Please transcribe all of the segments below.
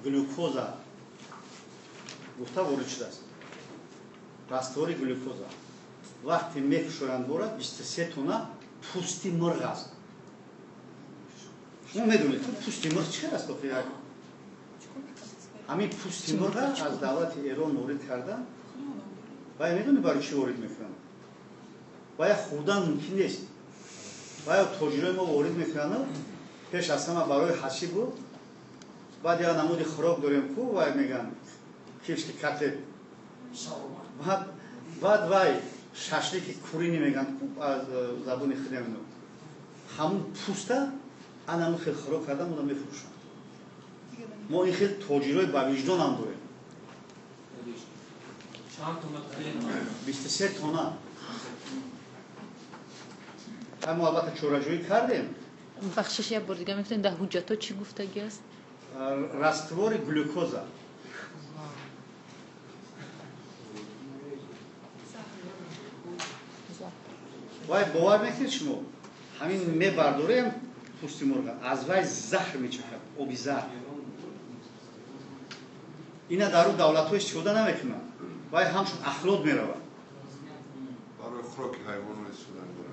Глюкоза гуфта ворид шудааст. Раствори глюкоза. Вақте мекушоянд борад, 23 тонна пӯсти мурғ аст. Шумо медонед, пӯсти мурғ чӣ хел аст? Як ҳамин пӯсти мурға аз давлати Эрон ворид кардан. Вай медонед, барои чӣ ворид мекунанд? Вая хӯрдан мумкин нест. Вая тоҷирои мо ворид мекунанд, пеш аз ҳама барои ҳасибу, баъд як намуди хӯрок дорем ку, вай мегӯянд киевский котлет, баъд вай шашлики куриный мегӯянд ку, аз забони худамино ҳамун пӯста анамун хел хӯрок кардан ода мефурӯшанд. Мо ин хел тоҷирои бавиҷдонам дорем. 23 тонна. Мо албатта чораҷӯӣ кардем. Бахшиш, як бор дига мегуфтем, дар ҳуҷҷатҳо чӣ гуфтагӣ аст? Раствори глюкоза. Вай, бовар мекунед шумо, ҳамин мебардорем пӯсти мурға, аз вай заҳр мечакад, оби заҳр. Ина дар ӯ давлатҳо истифода намекунанд, вай ҳамчун ахлот меравад. Барои хӯроки ҳайвонҳо истифода мебаранд.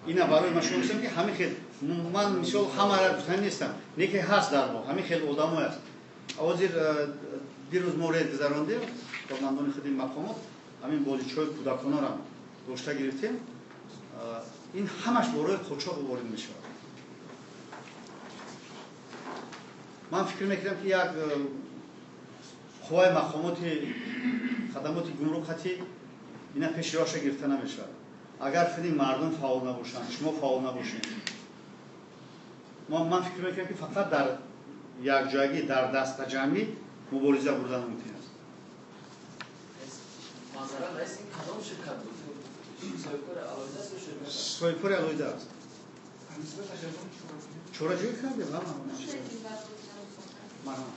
Ина барои ман шумо гуфтам, ки ҳамин хел, ман мисол ҳамаро гуфтани нестам, не ки ҳаст дар мо ҳамин хел одамое аст. Ҳозир дирӯз мо рейд гузарондем, кормандони худи мақомот ҳамин бозичаҳои кӯдаконаро дошта гирифтем. Ин ҳамаш борои қочоқ ворид мешавад. Ман фикр мекунам, ки як қувваи мақомоти хадамоти гумрук ҳати ина пеши роҳша гирифта намешавад, агар худи мардум фаъол набошанд, шумо фаъол набошед. Ман фикр мекунам, ки фақат дар якҷоягӣ, дар дастаҷамъӣ мубориза бурдан мумкин аст. Соҳибкори алоҳида аст. Чораҷӯӣ кардем. Марҳамат.